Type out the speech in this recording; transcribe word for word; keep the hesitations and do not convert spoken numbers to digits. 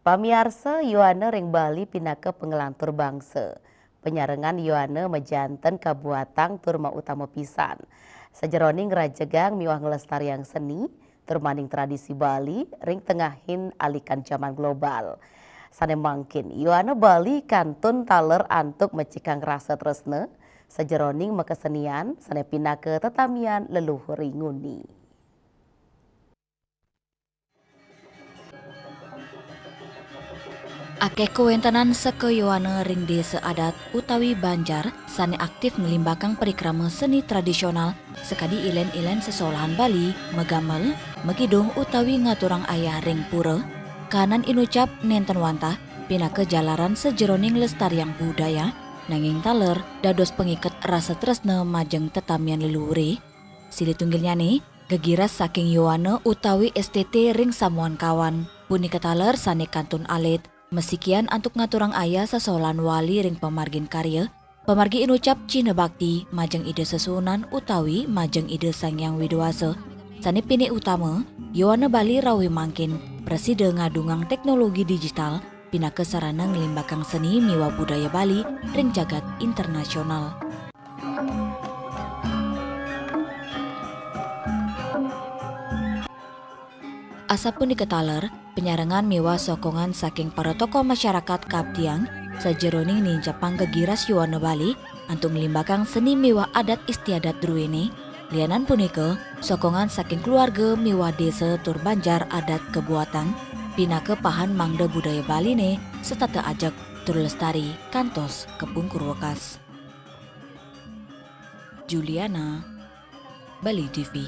Pamiarsa, yowana ring Bali pinaka pangelantur bangsa. Panyarengan yowana majanten kabuatang tur mautama pisan. Sajeroning ngrajegang miwah nglestariang seni, tur maning tradisi Bali ring tengahing alikan jaman global. Sane mangkin, yowana Bali kantun taler antuk mecikang rasa tresna, sajeroning makasenian sane pinaka tetamian leluhur nguni. Akeh kawentenan seka yowana ring desa adat utawi banjar sane aktif nglimbakang parikrama seni tradisional sakadi ilen-ilen sesolahan Bali, magamel, makidung utawi ngaturang ayah ring pura, kanan inucap nenten wantah pinaka jalaran sajeroning lestariang budaya, nanging taler dados pangiket rasa tresna majeng tetamian leluhure. Silih tunggilnyane, gegiras saking yowana utawi S T T ring samuan kawan. Punika taler sane kantun alit, masikian antuk ngaturang ayah sesolahan wali ring pamargin karya, pamargi inucap cihna bakti majeng Ida Sesuunan utawi majeng Ida Sang Hyang Widawasa. Sane pinih utama, yowana Bali rauh mangkin prasida ngadungang teknologi digital pinaka sarana nglimbakang seni miwah budaya Bali ring jagat internasional. Asapunika taler, panyarengan miwah sokongan saking para tokoh masyarakat kaabdiang sajeroning nincapang gegiras yowana Bali antuk nglimbakang seni miwah adat istiadat druene. Lianan punika, sokongan saking keluarga miwah desa tur banjar adat kabuatang pinaka pahan mangda budaya Baline setata ajeg tur lestari kantos kapungkur wekas. Juliana, Bali T V.